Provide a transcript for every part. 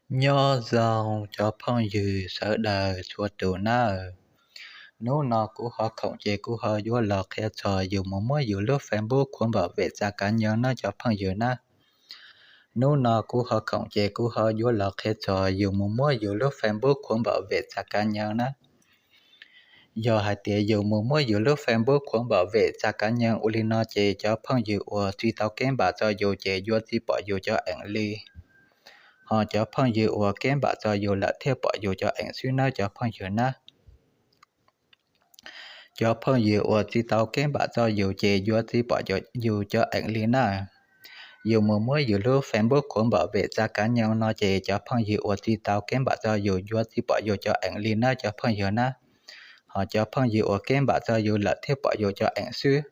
Nyob zoo cov phooj ywg sawv daws txhua tus nawb. Hnub no kuv ho khoom ces kuv ho yuav los qhia txog yus mus muab yus lub Facebook khuam npam vem txav kav nyoos na cov phooj ywg na. Hnub no kuv ho khoom ces kuv ho yuav los qhia txog yus mus muab yus lub Facebook khuam npam vem txav kav nyoos na. Yog hais tias yus mus muab yus lub Facebook khuam npam vem txav kav nyoos ua li no ces cov phooj ywg uas tsis tau kev npam txog yus ces yuav tsis pom yus cov eem li. Ho cov phooj ywg uas kev npam txog yus lawm thiaj pom yus cov eem xwb nawb cov phooj ywg na. Cov phooj ywg uas tsis tau kev npam txog yus ces yuav tsis pom yus cov eem li na. Yus mus muab yus lub Facebook khuam npam vem txav kav nyoos no ces cov phooj ywg uas tsis tau kev npam txog yus yuav tsis pom yus cov eem li na cov phooj ywg na. Ho cov phooj ywg uas kev npam txog yus lawm thiaj pom yus cov eem xwb.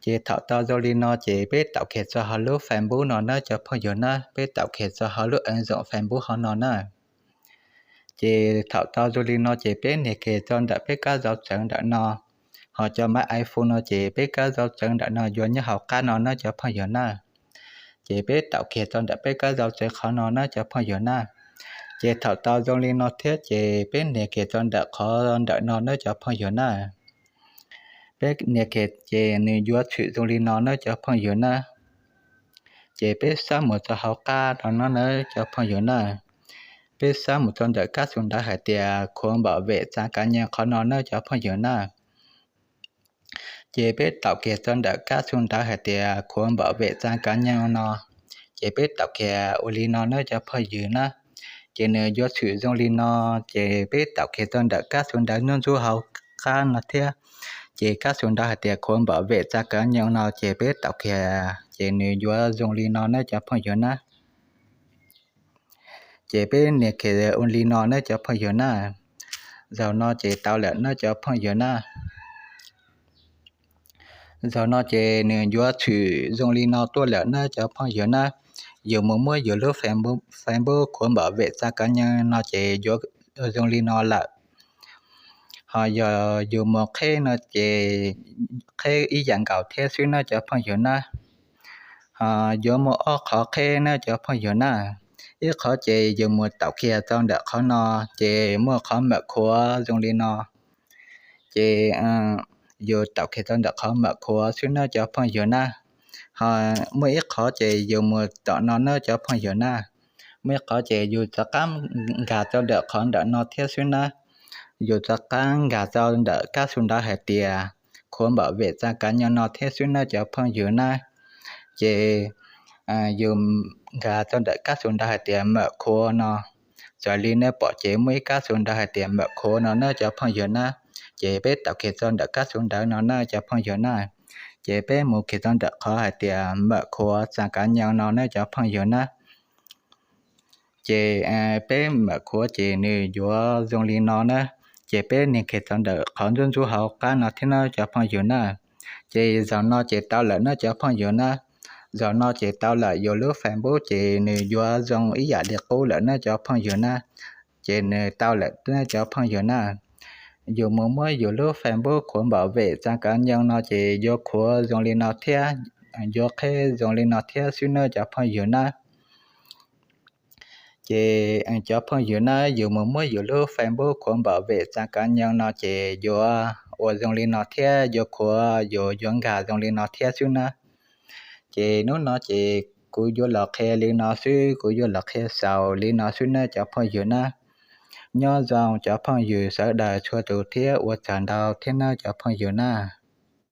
Ces thaum tau zoo li no ces peb taum kiag txog hauv lub Facebook no na cov phooj ywg na, peb taum kiag txog hauv lub eev zoom Facebook hov no na. Ces thaum tau zoo li no ces peb nias kiag txog ntawm peb kab zauv txawv ntawm no. Ho cov maiv iPhone no ces peb kab zauv txawv ntawm no yuav nyob hauv qab no na cov phooj ywg na. Ces peb taum kiag txog ntawm peb kab zauv txawv qhov no na cov phooj ywg na. Ces thaum tau zoo li no thiab ces peb nias kiag txog ntawm qhov ntawm no na cov phooj ywg na. Peb nias kiag ces nws yuav tshwm zoo li no na cov phooj ywg na. Ces peb xab mus txog hauv qab no na cov phooj ywg na. Peb xab mus txog ntawm kab xu ntawv hais tias khuam npam vem txav kav nyoos qhov no na cov phooj ywg na. Ces peb taum kiag txog ntawm kab xu ntawv hais tias khuam npam vem txav kav nyoos no. Ces peb taum kiag ua li no na cov phooj ywg na. Ces nws yuav tshwm zoo li no. Ces peb taum kiag txog ntawm kab xu ntawv ntxub ntxub hauv qab no thiab. Ces kab xu ntawv hais tias khuam npam vem txav kav nyoos no ces peb taum kiag ces nws yuav zoo li no na cov phooj ywg na. Ces peb nias kiag ua li no na cov phooj ywg na. Zaum no ces tau lawm na cov phooj ywg na. Zaum no ces nws yuav tshwm zoo li no tuaj lawm na cov phooj ywg na. Yus mus muab yus lub Facebook khuam npam vem txav kav nyoos no ces yuav zoo li no lawm. Ho yog yus mus qheb no ces qheb ib yam nkaus thiab xwb na cov phooj ywg na. Ho yuav muaj ob qhov qheb na cov phooj ywg na. Ib qhov ces yus mus taum kiag txog ntawm qhov no, ces muaj qhov mam khuav zoo li no. Ces yus taum kiag txog ntawm qhov mam khuav xwb na cov phooj ywg na. Ho muaj ib qhov ces yus mus tom no na cov phooj ywg na. Muaj ib qhov ces yus rov qab nkag txog ntawm qhov ntawm no thiab xwb na. Yus rov qab nkag txog ntawm kab xu ntawv hais tias khuam npam vem txav kav nyoos no thiab xwb na cov phooj ywg na. Ces yus nkag txog ntawm kab xu ntawv hais tias mam khuav no. Txawm li nej pom ces muaj ib kab xu ntawv hais tias mam khuav no na cov phooj ywg na. Ces peb taum kiag txog ntawm kab xu ntawv no na cov phooj ywg na. Ces peb mus kiag txog ntawm qhov hais tias mam khuav txav kav nyoos no na cov phooj ywg na. Ces peb mam khuav ces nws yuav zoo li no na. Ces peb nias kiag txog ntawm qhov ntxub ntxub hauv qab no thiab na cov phooj ywg na. Ces zaum no ces tau lawm na cov phooj ywg na. Zaum no ces tau lawm, yus lub Facebook ces nws yuav zoo ib yam li qub lawm na cov phooj ywg na. Ces nws tau lawm na cov phooj ywg na. Yus mus muab yus lub Facebook khuam npam vem txav kav nyoos no ces yuav khuav zoo li no thiab, yuav qheb zoo li no thiab xwb na cov phooj ywg na. Ces cov phooj ywg na, yus mus muab yus lub Facebook khuam npam vem txav kav nyoos no ces yuav ua zoo li no thiab, yuav khuav, yus yuav nkag zoo li no thiab xwb na. Ces hnub no ces kuv yuav los qhia li no xwb, kuv yuav los qhia xaus li no xwb na cov phooj ywg na. Nyob zoo cov phooj ywg sawv daws txhua tus thiab ua tsaug ntau thiab na cov phooj ywg na.